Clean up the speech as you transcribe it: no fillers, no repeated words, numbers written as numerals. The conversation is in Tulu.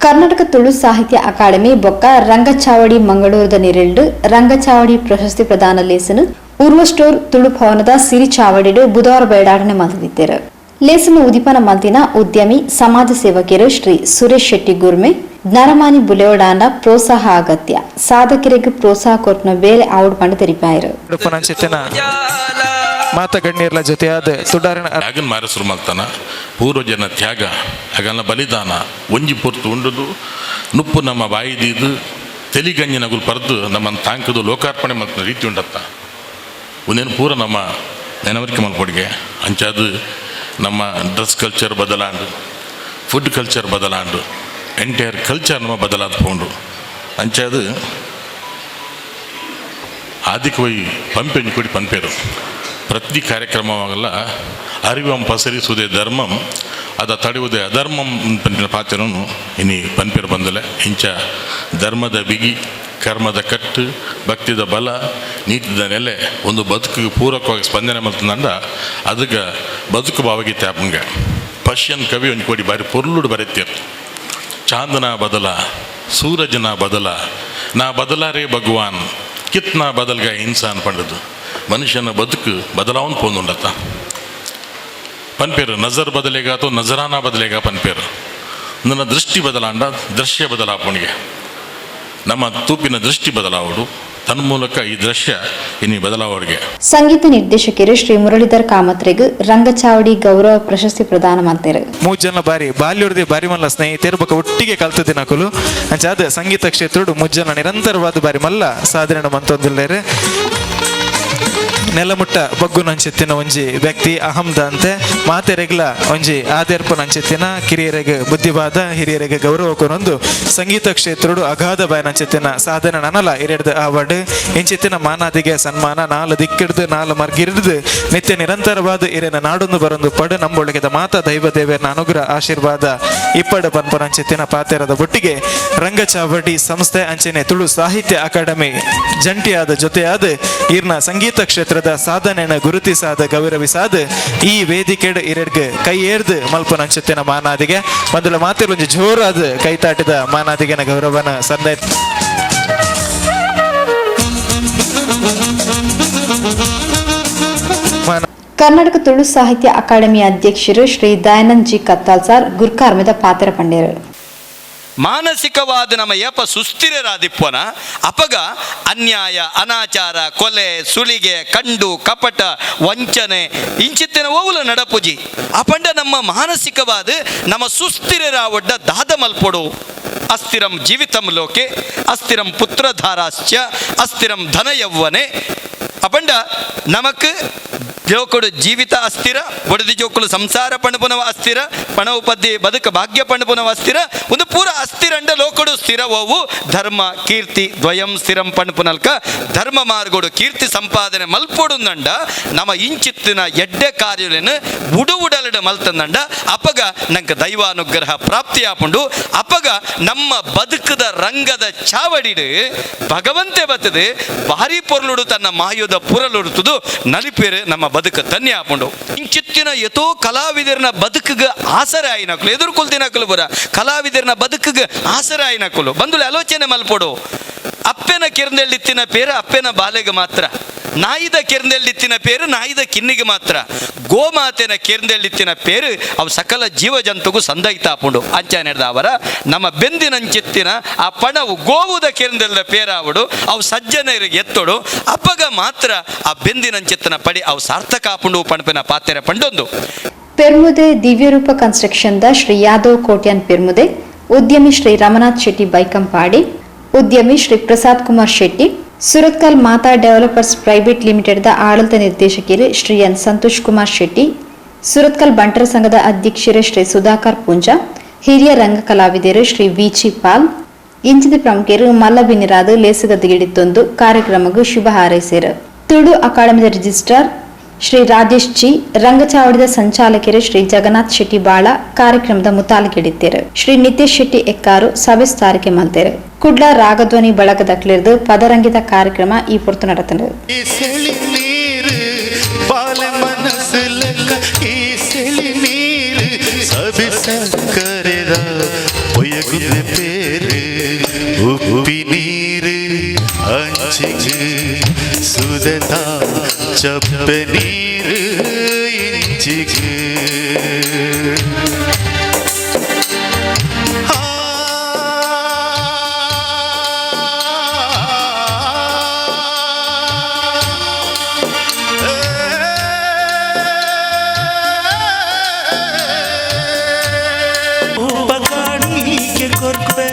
ಕರ್ನಾಟಕ ತುಳು ಸಾಹಿತ್ಯ ಅಕಾಡೆಮಿ ಬೊಕ್ಕ ರಂಗಚಾವಡಿ ಮಂಗಳೂರುದ ನಿರೆಲ್ಡ್ ರಂಗಚಾವಡಿ ಪ್ರಶಸ್ತಿ ಪ್ರದಾನ ಲೇಸನು ಉರ್ವಸ್ಟೋರ್ ತುಳು ಭವನದ ಸಿರಿ ಚಾವಡಿಡ್ ಬುಧವಾರ ಬೇಡಾಟನೆ ಮಲ್ತಿದ್ದರು. ಲೇಸನು ಉದಿಪನ ಮಲ್ತಿನ ಉದ್ಯಮಿ, ಸಮಾಜ ಸೇವಕರು ಶ್ರೀ ಸುರೇಶ್ ಶೆಟ್ಟಿ ಗುರ್ಮೆ, ನರಮಾನಿ ಬುಲೆವಡಾಂಡ ಪ್ರೋತ್ಸಾಹ ಅಗತ್ಯ, ಸಾಧಕರಿಗೆ ಪ್ರೋತ್ಸಾಹ ಕೊರ್ಪುನ ಬೇಲೆ ಆವುಡ್ ಪಂಡ ತೆರಿಪಾಯರು. ಉಡುಪನಂಚಿತ್ತಿನ ಮಾತ ಗಣ್ಯರ್ಲ ಜೊತೆಯಾದ ತುಡಾರಿನ ತ್ಯಾಗನ್ ಮಾರ ಶುರು ಮಲ್ತಾನ. ಪೂರ್ವಜನ ತ್ಯಾಗ, ಅಗಲ್ನ ಬಲಿದಾನ ಒಂಜಿ ಪೊರ್ತು ಉಂಡುದು ನುಪ್ಪು ನಮ್ಮ ಬಾಯಿ ದೀದು ತೆಲಿಗಂಜಿನಗುಲು ಪರ್ದು ನಮ್ಮನ್ನು ತಾಂಕದು ಲೋಕಾರ್ಪಣೆ ಮಲ್ತಿನ ರೀತಿ ಉಂಡತ್ತ. ಒಂದೇನು ಪೂರ ನಮ್ಮ ನೆನವರಿಕೆ ಮಲ್ಪೊಡಿಗೆ. ಅಂಚಾದು ನಮ್ಮ ಡ್ರೆಸ್ ಕಲ್ಚರ್ ಬದಲಾಂಡು, ಫುಡ್ ಕಲ್ಚರ್ ಬದಲಾಂಡು, ಎಂಟೈರ್ ಕಲ್ಚರ್ ನಮ್ಮ ಬದಲಾದ ಪೋಂಡು. ಅಂಚಾದು ಆದಿಕವಿ ಪಂಪೆಂಜಿ ಕೊಡಿ ಪನ್ಪೇರು, ಪ್ರತಿ ಕಾರ್ಯಕ್ರಮವಾಗಲ್ಲ ಅರಿವಂ ಪಸರಿಸುವುದೇ ಧರ್ಮಂ, ಅದ ತಡೆಯುವುದೇ ಅಧರ್ಮಂ ಪನ್ಪಿನ ಪಾತ್ರನು ಇನಿ ಪನ್ಪೇರು ಬಂದಲೆ. ಇಂಚ ಧರ್ಮದ ಬಿಗಿ, ಕರ್ಮದ ಕಟ್ಟು, ಭಕ್ತಿದ ಬಲ, ನೀತಿದ ನೆಲೆ ಒಂದು ಬದುಕಿಗೆ ಪೂರಕವಾಗಿ ಸ್ಪಂದನೆ ಮಲ್ತಂದ ಅದಕ್ಕೆ ಬದುಕು ಭಾವಗೀತೆ ಆಪಂಗೆ. ಪಶ್ಯನ್ ಕವಿ ಒಂಜಿ ಕೋಡಿ ಬಾರಿ ಪೊರ್ಲುಡು ಬರೆತ್ತೀರ್. "चांद ना बदला, सूरज ना बदला, ना बदला रे भगवान, कितना बदल गया इंसान" ಪಂಡದು. ಮನುಷ್ಯನ ಬದುಕು ಬದಲಾವಣೆ ಪೋಂದುಂಡತ್ತ. ಪನ್ಪೇರು, "नज़र बदलेगा तो नज़राना बदलेगा" ಪನ್ಪೇರು. ನನ್ನ ದೃಷ್ಟಿ ಬದಲಾಂಡ ದೃಶ್ಯ ಬದಲಾಪಣಿಗೆ. ನಮ್ಮ ತೂಪಿನ ದೃಷ್ಟಿ ಬದಲಾವಡು, ತನ್ಮೂಲಕ ಈ ದೃಶ್ಯ ಇನಿ ಬದಲಾವಣಿಗೆ. ಸಂಗೀತ ನಿರ್ದೇಶಕರು ಶ್ರೀ ಮುರಳೀಧರ್ ಕಾಮತ್ರೆಗ್ ರಂಗಚಾವಡಿ ಗೌರವ ಪ್ರಶಸ್ತಿ ಪ್ರದಾನ ಮಾಡ್ತಾರೆ. ಮೂಜ್ ಜನ ಬಾರಿ ಬಾಲ್ಯರ್ದಿ ಬಾರಿ ಮಲ್ಲ ಸ್ನೇಹಿತರು, ಬೊಕ ಒಟ್ಟಿಗೆ ಕಲ್ತ ದಿನಕುಲು. ಅಂಚಾದ ಸಂಗೀತ ಕ್ಷೇತ್ರಡು ಮೂಜ್ ಜನ ನಿರಂತರವಾದ ಬಾರಿ ಮಲ್ಲ ಸಾಧನೆ ಮಂತೊಂದುಲ್ಲೇರು. ನೆಲಮುಟ್ಟ ಬಗ್ಗು ನಂಚೆತ್ತಿನ ಒಂಜಿ ವ್ಯಕ್ತಿ, ಅಹಂದ ಅಂತೆ ಮಾತೆರೆಗ್ಲ ಒಂಜಿ ಆದೇರ್ಪು ನಂಚೆತ್ತಿನ, ಕಿರಿಯರೆಗ್ ಬುದ್ಧಿವಾದ, ಹಿರಿಯರಿಗೆ ಗೌರವ ಕೊನೊಂದು ಸಂಗೀತ ಕ್ಷೇತ್ರಡು ಅಗಾಧ ಬಾಯ್ ನಂಚೆತ್ತಿನ ಸಾಧನೆ ನನಲ ಇರೆಡ್ದು ಆವಡ್. ಇಂಚಿತ್ತಿನ ಮಾನಾದಿಗೆ ಸನ್ಮಾನ ನಾಲ್ ದಿಕ್ಕಿಡ್ದು ನಾಲ್ ಮರ್ಗಿರ್ದು ನಿತ್ಯ ನಿರಂತರವಾದ ಇರೆನ ನಾಡೊಂದು ಬರೊಂದು ಪಡು. ನಂಬೊಳಗೆದ ಮಾತಾ ದೈವ ದೇವರನ ಅನುಗ್ರಹ ಆಶೀರ್ವಾದ ಇಪ್ಪಡು ಪನ್ಪನಂಚಿತ್ತಿನ ಪಾತೆರದ ಒಟ್ಟಿಗೆ ರಂಗಚಾವಡಿ ಸಂಸ್ಥೆ ಅಂಚನೆ ತುಳು ಸಾಹಿತ್ಯ ಅಕಾಡೆಮಿ ಜಂಟಿಯಾದ ಜೊತೆಯಾದ ಈರ್ನ ಸಂಗೀತ ಕ್ಷೇತ್ರದ ಸಾಧನೆಯನ್ನು ಗುರುತಿಸಾದ, ಗೌರವಿಸಾದ ಈ ವೇದಿಕೆಡ್ ಇರೆಡ್ಗ್ ಕೈ ಏರ್ದು ಮಲ್ಪನಂಚಿತ್ತಿನ ಮಾನಾದಿಗೆ ಒಂದುಲ ಮಾತಿರೊಂಜಿ ಜೋರಾದ ಕೈತಾಟಿದ ಮಾನಾದಿಗೆನ ಗೌರವನ ಸಂದೈ ಮಾನ ಕರ್ನಾಟಕ ತುಳು ಸಾಹಿತ್ಯ ಅಕಾಡೆಮಿ ಅಧ್ಯಕ್ಷರು ಶ್ರೀ ದಯಾನಂದ್ ಜಿ ಕತ್ತಾಲ್ ಸಾರ್ ಗುರ್ಕಾರ್ಮೆದ ಪಾತ್ರ ಪಂಡೇರು. ಮಾನಸಿಕವಾದ ನಮ್ಮ ಏಪ ಸುಸ್ಥಿರರಾದಿಪ್ಪನ, ಅಪಗ ಅನ್ಯಾಯ, ಅನಾಚಾರ, ಕೊಲೆ, ಸುಲಿಗೆ, ಕಂಡು ಕಪಟ, ವಂಚನೆ ಇಂಚಿತ್ತಿನ ಓವುಲ ನಡಪುಜಿ. ಅಪಂಡ ನಮ್ಮ ಮಾನಸಿಕವಾದ ನಮ್ಮ ಸುಸ್ಥಿರರಾವಡ್ಡ ದಾದ ಮಲ್ಪೊಡು? ಅಸ್ಥಿರಂ ಜೀವಿತಂ ಲೋಕೆ, ಅಸ್ಥಿರಂ ಪುತ್ರಧಾರಾಶ್ಚ, ಅಸ್ಥಿರಂ ಧನ ಯೌವನೆ. ಅಪಂಡ ನಮಕ್ ಜೋಕುಡು ಜೀವಿತ ಅಸ್ಥಿರ, ಬಡದಿ ಜೋಕುಲು ಸಂಸಾರ ಪಣಪುನವ ಅಸ್ಥಿರ, ಪಣವು ಪದ್ದಿ ಬದುಕ ಭಾಗ್ಯ ಪಣಪುನವ ಅಸ್ಥಿರ. ಒಂದು ಪೂರ ಅಸ್ಥಿರಂಡ ಲೋಕಡು ಸ್ಥಿರ ಓವು? ಧರ್ಮ ಕೀರ್ತಿ ದ್ವಯಂ ಸ್ಥಿರಂ ಪಣಪುನಲ್ಕ ಧರ್ಮ ಮಾರ್ಗೋಡು ಕೀರ್ತಿ ಸಂಪಾದನೆ ಮಲ್ಪೊಡುಂದಂಡ ನಮ್ಮ ಇಂಚಿತ್ತಿನ ಎಡ್ಡೆ ಕಾರ್ಯలను ಬುಡು ಉಡಲಡು ಮಲ್ತಂದಂಡ ಅಪಗ ನಂಗೆ ದೈವಾನುಗ್ರಹ ಪ್ರಾಪ್ತಿಯಾಪುಂಡು. ಅಪಗ ನಮ್ಮ ಬದುಕದ ರಂಗದ ಚಾವಡಿಡು ಭಗವಂತೆ ಬರ್ತದೆ, ಭಾರಿ ಪೊರ್ಲುಡು ತನ್ನ ಮಾಯುದ ಪುರಲುಡುತ್ತದು ನಲಿಪೇರು, ನಮ್ಮ ಬದುಕು ತನ್ನಿ ಆಪುಂಡು. ಇಂಚಿತ್ತಿನ ಎತೋ ಕಲಾವಿದರನ ಬದುಕಿಗೆ ಆಸರೆ ಆಯಿನಕುಲು, ಎದುರುಕೊಲ್ದಿನಕುಲು ಬರ ಕಲಾವಿದರನ ಬದುಕಿಗೆ ಆಸರೆ ಆಯಿನಕುಲು ಬಂದುಲೆ ಆಲೋಚನೆ ಮಲ್ಪೊಡು. ಅಪ್ಪೆನ ಕಿರ್ನೆಳ್ಳಿತ್ತಿನ ಪೇರು ಅಪ್ಪೆನ ಬಾಲೆಗೆ ಮಾತ್ರ, ನಾಯಿದ ಕೆರ್ನೆಳ್ಳಿತ್ತಿನ ಪೇರು ನಾಯಿದ ಕಿನ್ನಿಗೆ ಮಾತ್ರ, ಗೋಮಾತೆನ ಕೆರ್ನೆಳ್ಳಿತ್ತಿನ ಪೇರು ಅವು ಸಕಲ ಜೀವ ಜಂತುಗೂ ಸಂದೈತಾಪುಂಡು. ಅಂಚ ಅವರ ನಮ್ಮ ಬೆಂದಿನಂಚಿತ್ತಿನ ಆ ಪಣವು ಗೋವುದ ಕೆರ್ನೆಲ್ದ ಪೇರಾವಡು, ಅವು ಸಜ್ಜನರಿಗೆ ಎತ್ತೊಡು. ಅಪ್ಪಗ ಮಾತ್ರ ಆ ಬೆಂದಿನಂಚಿತ್ತಿನ ಪಡಿ ಅವು ಸಾರ್ಥಕ ಆಪುಂಡು ಪಣಪಿನ ಪಾತೆರ ಪಂಡೊಂದು. ಪೆರ್ಮುದೆ Divyaroopa construction the Shri Yadav Kotian Permude, ಉದ್ಯಮಿ ಶ್ರೀ ರಮನಾಥ್ ಶೆಟ್ಟಿ ಬೈಕಂಪಾಡಿ, ಉದ್ಯಮಿ ಶ್ರೀ ಪ್ರಸಾದ್ ಕುಮಾರ್ ಶೆಟ್ಟಿ, ಸುರತ್ಕಲ್ ಮಾತಾ ಡೆವಲಪರ್ಸ್ ಪ್ರೈವೇಟ್ ಲಿಮಿಟೆಡ್ the ಆಡಳಿತ ನಿರ್ದೇಶಕರು ಶ್ರೀ ಎನ್ ಸಂತೋಷ್ ಕುಮಾರ್ ಶೆಟ್ಟಿ, ಸುರತ್ಕಲ್ ಬಂಟರ ಸಂಘದ ಅಧ್ಯಕ್ಷರು ಶ್ರೀ ಸುಧಾಕರ್ ಪೂಂಜಾ, ಹಿರಿಯ ರಂಗ ಕಲಾವಿದರು ಶ್ರೀ ವಿಚಿ ಪಾಲ್ ಇಂಚಿದ ಪ್ರಮುಖರು ಮಲ್ಲಬಿನಿರಾದ ಲೇಸುಗದ್ದಿಗಿಡಿತ್ತೊಂದು ಕಾರ್ಯಕ್ರಮಕ್ಕೆ ಶುಭ ಹಾರೈಸಿರು. ತುಳು ಅಕಾಡೆಮಿದ ರಿಜಿಸ್ಟ್ರಾರ್ ಶ್ರೀ ರಾಜೇಶ್ ಜಿ, ರಂಗಚಾವಡಿದ ಸಂಚಾಲಕರು ಶ್ರೀ ಜಗನ್ನಾಥ್ ಶೆಟ್ಟಿ ಬಾಳ ಕಾರ್ಯಕ್ರಮದ ಮುತಾಲಿಕಿಡಿತ್ತೇರು. ಶ್ರೀ ನಿತೇಶ್ ಶೆಟ್ಟಿ ಎಕ್ಕಾರು ಸಭೆ ಸಾರಿಗೆ ಮಲ್ತೇರು. ಕುಡ್ಲ ರಾಗಧ್ವನಿ ಬಳಗದಕ್ಲಿರ್ದು ಪದರಂಗಿತ ಕಾರ್ಯಕ್ರಮ ಈ ಪೊರ್ತು நடத்தது. ಈ ಸೆಳಿ ನೀರು ಬಾಲ ಮನಸ್ಸು ಲೆಕ್ಕ, ಈ ಸೆಳಿ ನೀರು ಸಬಿ ಸಕ್ಕರೆದ. ಸುದೆ ಪೇರು ಉಪ್ಪಿ ನೀರು ಅಂಚಿಗ್ ಸುದೆತ ಚಪ್ಪೆ ನೀರು ಇಂಚಿಗ್. ಕಾಣಿಕೆ ಕೊರ್ಪೆ.